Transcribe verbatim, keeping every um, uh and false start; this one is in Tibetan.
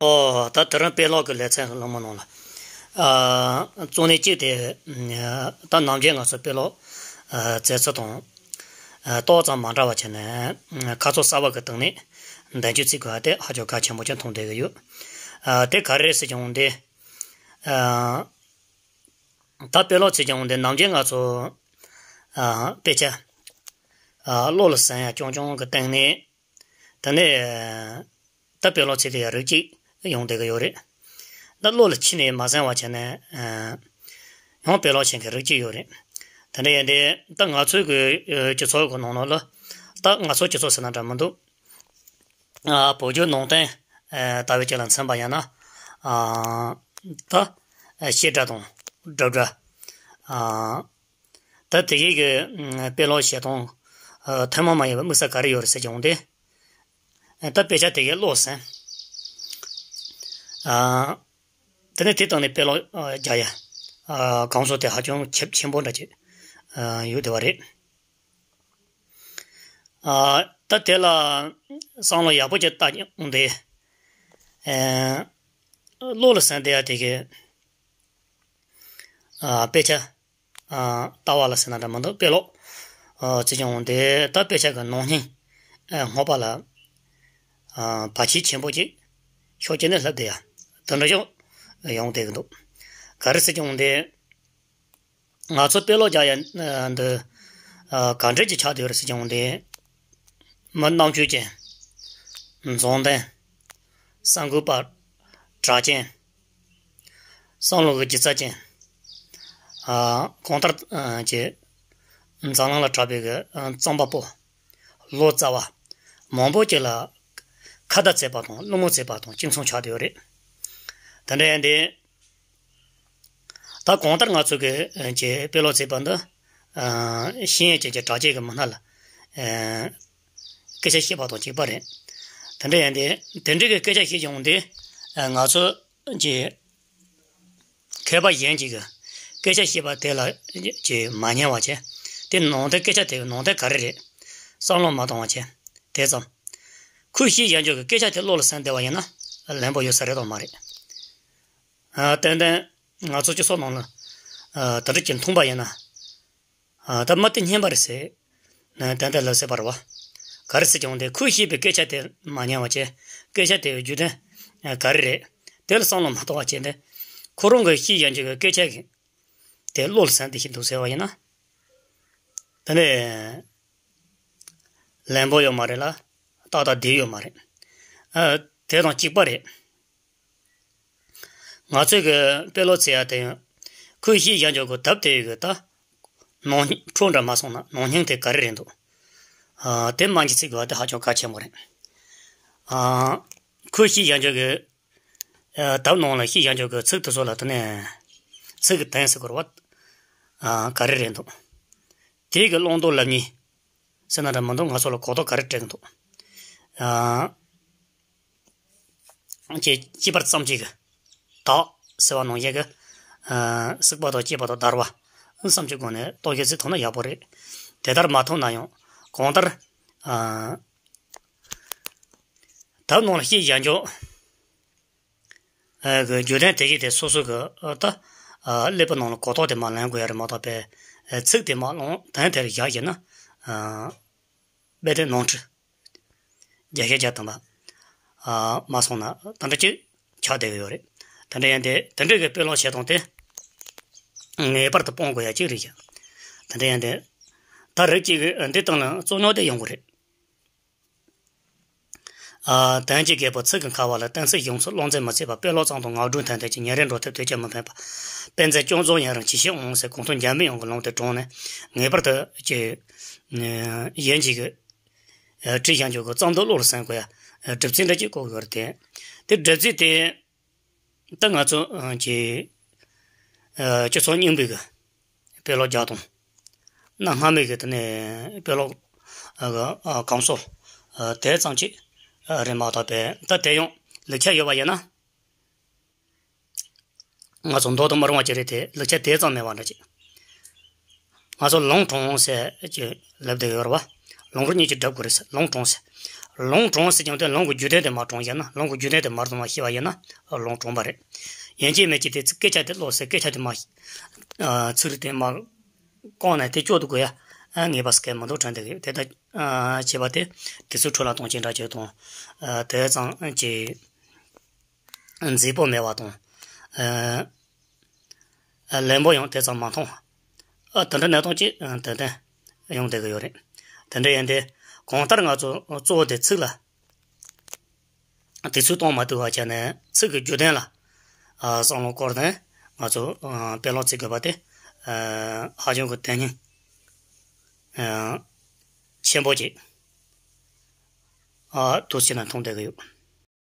ཨོ། ད་དེ་རིང་དཔེ་ཀློག་གི་ལེ་ཚན་སློང་མོ་གནང་ལ། ཨ། གཙོ་གནད་གཅིག་དེ། ད་ནམ་རྒྱུན་ང་ཚོ་དཔེ་ཀློག་ཨ། མཛད་ཚུལ་དང་། ཨ། ཏོག་ཙམ་མ་འདྲ་བ་བྱས་ནས། ཁ་ཕྱོགས་གསར་པ་གི་སྟེང་ནས་འདོན་སྤྱོད་བྱེད་དགོས་པ་དེ་ཧ་ཅང་གལ་ཆེན་པོ་ཅིག་མཐོང་བསྡད་ཀྱི་ཡོད། ཨ། དེ་ག་རེ་རེད་ཟེར་ཀྱང་འདི། ཨ། ད་དཔེ་ཀློག་བྱེད་ཀྱང་འདི་ནམ་རྒྱུན་ང་ཚོ། ཨ། དཔེ་ཆ། ཨ། བློ་ལ་ཟིན་ཡ་རྐྱང་རྐྱང་གི་སྟེང་ནས། དེ་ནས། ད་དཔེ་ཀློག་བྱེད་དེ་ཡང་རིགས་གཅིག་ཡོང་བསྡད་ཀྱི་ཡོད་རེད། ད་བློ་ལ་ཁྱོན་ནས་མ་ཟིན་པ་བྱས་ནས། ཨ། ཡང་དཔེ་ཀློག་བྱེད་མཁན་རིགས་གཅིག་ཡོད་རེད། དེ་འདྲ་ཡིན་དུས་ད་ང་ཚོའི་གི་སྤྱི་ཚོགས་ཀྱི་ནང་ལོགས་ལ། ད་ང་ཚོའི་སྤྱི་ཚོགས་ཟེར་ན་འདྲ་མི་འདུག་ཨ། བོད་བརྒྱུད་ནང་བསྟན། ཨ། ལྟ་བུའི་ཅིག་ལ་མཚོན་པ་ཡིན་ན། ཨ། ད། ཨ། བཤད་གྲྭ་དང་སྒྲུབ་གྲྭ། ཨ། ད་དེ་གའི་གི། ཨ། དཔེ་ཀློག་བྱེད་སྟངས། ཨ། ཐུན་མོང་མ་ཡིན་པའི་དམིགས་བསལ་ག་རེ་ཡོད་རེད་ཟེར་ཀྱང་དེ། ཨ། ད་དཔེ་ཆ་དེ་གའི་ཀློག་ཟིན། ཨ། དེ་ནས་དེ་སྟེང་ནས་དཔེ་ཀློག་ཨ། རྒྱག་ཡ། ཨ། གོམས་སྲོལ་དེ་ཧ་ཅང་ཁྱབ་ཆེན་པོ་འདྲ་ཅིག་ཨ། ཡོད་བསྡད་པ་རེད། ཨ། ད་དེ་ལ་བསམ་བློ་ཡག་པོ་ཅིག་བཏང་སྟེ། ཨ། བློ་ལ་ཟིན་བསྡད་ཡ་དེ་གའི། ཨ། དཔེ་ཆ། ཨ། ལྟ་བ་ལ་ཟེར་ན་འདྲ་མི་འདུག་དཔེ་ཀློག་ཨ། བྱེད་ཀྱང་འོང་དེ་ད་དཔེ་ཆ་གི་ནང་སྙིང་། ཨ། བསྔོག་པ་ལ། ཨ། བར་ཆད་ཆེན་པོ་ཅིག་ཤུགས་ཆེ་ནས་སླེབས་བསྡད་ཡ། དེ་འདྲ་ཅིག་ཡོང་བསྡད་ཀྱི་འདུག་ག་རེ་ཟེར་ཀྱང་འོང་དེ། ང་ཚོ་དཔེ་ཀློག་རྒྱག་ཡ། ཨ། འདི། ཨ། ག་འདྲ་ཅིག་ཆགས་བསྡད་ཡོད་རེད་ཟེར་ཀྱང་འོང་དེ། མི་རྣམ་དཔྱོད་ཅན། འཛམ་སྟེང་། གསར་འགོད་པ། གྲགས་ཅན། བསམ་བློ་གི་ལྗིད་ཚད་ཅན། ཨ། གང་ལྟར། ཨ། ཅིག་འཛམ་གླིང་ལ་གྲགས་པའི་གི། ཨ། རྩོམ་པ་པོ། ལོ་ཙཱ་བ། མང་པོ་ཅིག་ལ་ཁ་བརྡ་བྱས་པ་དང་བླུན་རྨོངས་བྱས་པ་དང་གཅིག་མཚུངས་ཆགས་བསྡད་ཡོད་རེད། དེ་འདྲ་ཡིན་དུས། ད་གང་ལྟར་ང་ཚོ་གི། ཨ། ཅིག་དཔེ་ཀློག་བྱེད་པ་འདི། ཨ། ཤེས་ཡོན་ཅན་གྱི་གྲགས་ཅན་གྱི་མི་སྣ་ལ། ཨ། སྐད་ཆ་བཤད་པ་དང་གཅིག་པ་རེད། དེ་འདྲ་ཡིན་དུས་དེ་འདྲ་གི་སྐད་ཆ་བཤད་ཀྱང་འོང་དུས། ཨ། ང་ཚོ་གི་མཁས་པ་གཞན་གཅིག་གིས་སྐད་ཆ་བཤད་པ་དེ་ལ་ཅིག་མ་ཉན་པ་བྱས། དེ་ནང་དོན་སྐད་ཆ་དེ་གི་ནང་དོན་ག་རེ་རེད། བསམ་བློ་མ་བཏང་བ་བྱས། དེ་ཙམ། ཁོས་བཤད་ཡ་འཇོག་གི་སྐད་ཆ་དེ་བློ་ལ་ཟིན་བསྡད་པ་ཡིན་ན་ལན་པོ་ཡོད་ས་རེད་དང་མ་རེད། ཨ། ཏན་ཏན་ང་ཚོ་སྤྱི་ཚོགས་ནང་ལ། ཨ། དེ་འདྲ་ཅིག་མཐོང་པ་ཡིན་ན། ཨ། ད་མི་དེ་སྨྱོན་པ་རེད་ཟེར། ཨ། ཏན་ཏན་ལབ་སྲིད་པ་རེད་བ། ག་རེ་ཟེར་ཀྱང་དེ་ཁོས་བཤད་པའི་སྐད་ཆ་དེ་མ་ཉན་པ་བྱས། སྐད་ཆ་དེའི་རྒྱུ་མཚན། ཨ། ག་རེ་རེད། དེ་ལ་བསམ་བློ་མ་གཏོང་བ་བྱས་ཏེ། ཁོ་རང་གིས་བཤད་ཡ་འཇོག་གི་སྐད་ཆ་གི་དེ་བློ་ལ་ཟིན་བསྡད་ཀྱི་འདུག་ཟེར་བ་ཡིན་ན། དེ་ནས་ལན་པོ་ཡོད་མ་རེད་ལ། ཏག་ཏག་བསྡད་ཡོད་མ་རེད། ཨ། དེ་དང་གཅིག་པ་རེད། ང་ཚོས་གི་དཔེ་ཀློག་བྱེད་ཡ་དེ་ཡང་། ཁོས་བཤད་ཡ་འཇོག་གི་དེབ་དེ་གི་ད་ནང་སྙིང་འཕྲོ་འདྲ་མ་སོང་ན་ནང་སྙིང་དེ་ག་རེ་རེད་འདུག་ཨ། དེ་མ་འཇིག་ཚིག་གི་བ་དེ་ཧ་ཅང་གལ་ཆེན་པོ་རེད། ཨ། ཁོས་བཤད་ཡ་འཇོག་གི། ཨ། དེབ་ནང་ལ་བཤད་ཡ་འཇོག་གི་ཚིག་དེ་ཚོ་ལ་དེ་ནས་ཚིག་གི་དོན་ཟེར་དགོས་རེད་བ། ཨ། ག་རེ་རེད་འདུག་དེ་གི་བླང་དོར་ལབ་ཉེས་ཟེར་ན་འདྲ་མི་འདུག་ང་ཚོ་ལ་གོ་རྟོགས་ག་རེ་སྤྲད་གི་འདུག་ཨ། ཅེས་གཅེས་པར་ཙམ་གཅིག་གི། དག་ཟེར་བ་ནང་བཞིན་གྱི། ཨ། སྲེག་པ་དང་གཅོད་པ་དང་བརྡར་བ། བསམ་གྱི་སྒོ་ནས་རྟོག་ཞིབ་བྱེད་ཐུབ་ན་ཡག་པོ་རེད། དེ་ལྟར་མ་ཐུབ་ན་ཡང་གང་ལྟར། ཨ། དེབ་ནང་ལ་བཤད་ཡ་འཇོག་ཨ། གི་རྒྱུ་དོན་དེ་བཞིན་དེ་སོ་སོ་གི། ཨ། ད། ཨ། ཀླད་པའི་ནང་ལ་གོ་རྟོགས་དེ་མར་ལེན་དགོས་ཡ་རེད་མ་གཏོགས་པའི། ཨ། ཚིག་དེ་མར་བླངས་དོན་དེར་བཞག་བྱས་ན། ཨ། དཔེ་དེབ་ནང་འཁྲུལ། རྒྱ་སྐད་རྒྱག་དང་པ། ཨ། མ་སོང་ན་ད་འདྲ་ཅིག་ཆགས་བསྡད་ཀྱི་ཡོད་རེད། དེ་འདྲ་ཡིན་དུས་དེ་འདྲ་གི་དཔེ་ཀློག་བྱེད་སྟངས་དེ་ངེས་པར་དུ་སྤོང་དགོས་ཡ་གཅིག་རེད་ཤག་དེ་འདྲ་ཡིན་དུས་ད་རིགས་གཅིག་གིས་འདི་སྟེང་ལ་རྩོད་རྙོག་དེ་ཡོང་གི་རེད། ཨ། དོན་གྱི་རྒད་པོ་ཚིག་གི་མཁས་པ་ལ། གཏན་ཚིགས་གཞུང་ཚོགས་བློ་འཛིན་མི་བྱེད་པ། དཔེ་ཀློག་གཙང་དང་ངག་སྒྲོས་ཐོན་ཐོས་ཀྱི། ཉིན་རེ་འགྲོ་ཐབས་དུས་ཀྱང་མི་ཕན་པ། དཔེ་མཛོད་སྐྱོང་རྫོང་ཡིན་རུང་ཇི་ཞིག་འོང་ཟེར། གོང་ཐོས་འཇམ་པའི་དབྱངས་ཀྱི་ལུང་དེ་དྲངས་ནས་ངེས་པར་དུ་ཀྱི། ཨ། གཞན་གཅིག་གིས། ཨ། བྲིས་ཡང་འཇོག་གི་རྩོམ་དེ་བློ་ལ་ཟིན་དགོས་ཡ། ཨ། གྲུབ་ཚུལ་འདྲ་གཅིག་བཀོད་དགོས་རེད་དེ། དེ་གྲུབ་ཚུལ་དེ། ད་ང་ཚོ་ཀྱི། ཨ། སྤྱི་ཚོགས་རྙིང་པའི་གི་དཔེ་ཀློག་རྒྱག་སྟངས། གནའ་སྔ་མོའི་གི་དེ་ནས་དཔེ་ཀློག་གི། ཨ། གོམས་སྲོལ། ཨ། དེ་ཙམ་ཅིག་ཨ། རེད་མ་གཏོགས་པའི་ད་དེ་ཡང་ལེགས་ཆ་ཡོད་པ་ཡིན་ན། ང་ཚོ་འདོད་དུ་མི་རུང་བ་ཅིག་རེད་དེ། ལེགས་ཆ་དེ་ཙམ་མེད་པ་འདྲ་ཅིག་ང་ཚོ་ལུང་དྲངས་ཟེར་ཅིག་ལབ་བསྡད་ཡོད་རེད་བ། ལུང་རིགས་གཉིས་ཀྱིས་སྒྲུབ་དགོས་རེད་ཟེར། ལུང་དྲངས་ཟེར། ལུང་དྲངས་ཟེར་ཀྱང་དེ་ལུང་གི་རྒྱུ་མཚན་དེ་མ་དྲངས་ཡིན་ན། ལུང་གི་རྒྱུ་མཚན་དེ་མ་དྲངས་པ་ཤེས་པ་ཡིན་ན་ལུང་དྲངས་པ་རེད། ཡིན་གཅིག་མིན་གཅིག་དེ་ཚིག་སྐད་ཆ་དེ་ཀློག་ཟེར། སྐད་ཆ་དེ་མ། ཚིག་རིགས་དེ་མ་བསྐོང་ནས་དེ་སྐྱོར་དུ་དགོས་ཡ་ངེས་པ་ཟེར་མཁན་མི་འདུག་དྲན་བསྡད་ཀྱི་ཡོད། དེ་ལྟར་བྱས་པ་དེ་དུས་ཚོད་འཕྲོ་བརླག་གཏོང་གི་འདྲ་བྱེད་དང་། དེ་ཙམ་གྱི་མཛེས་པོ་མེད་པ་དང་། ལན་པོ་ཡང་དེ་ཙམ་མ་མཐོང་། ཨ། དེ་འདྲ་གནས་སྟངས་ཅིག་ཏན་ཏན་ཡོང་བསྡད་ཀྱི་ཡོད་རེད། དེ་འདྲ་ཡིན་དུས་གང་ལྟར་ང་ཚོ་གཙོ་བོ་དེ་ཚིག་ལ་དུས་ཚོད་གཏོང་མ་ཐུབ་པ་བྱས་ནས་ཚིག་གི་རྒྱུ་ལྡན་ལ་བསམ་བློ་བསྐོར་ནས་ང་ཚོ་དཔེ་ཀློག་བྱེད་དགོས་པ་དེ་ཧ་ཅང་གི་དོན་སྙིང་ཆེན་པོ་ཅིག་ཐུགས་བཞེས་ན་མཐོང་བསྡད་ཀྱི་ཡོད།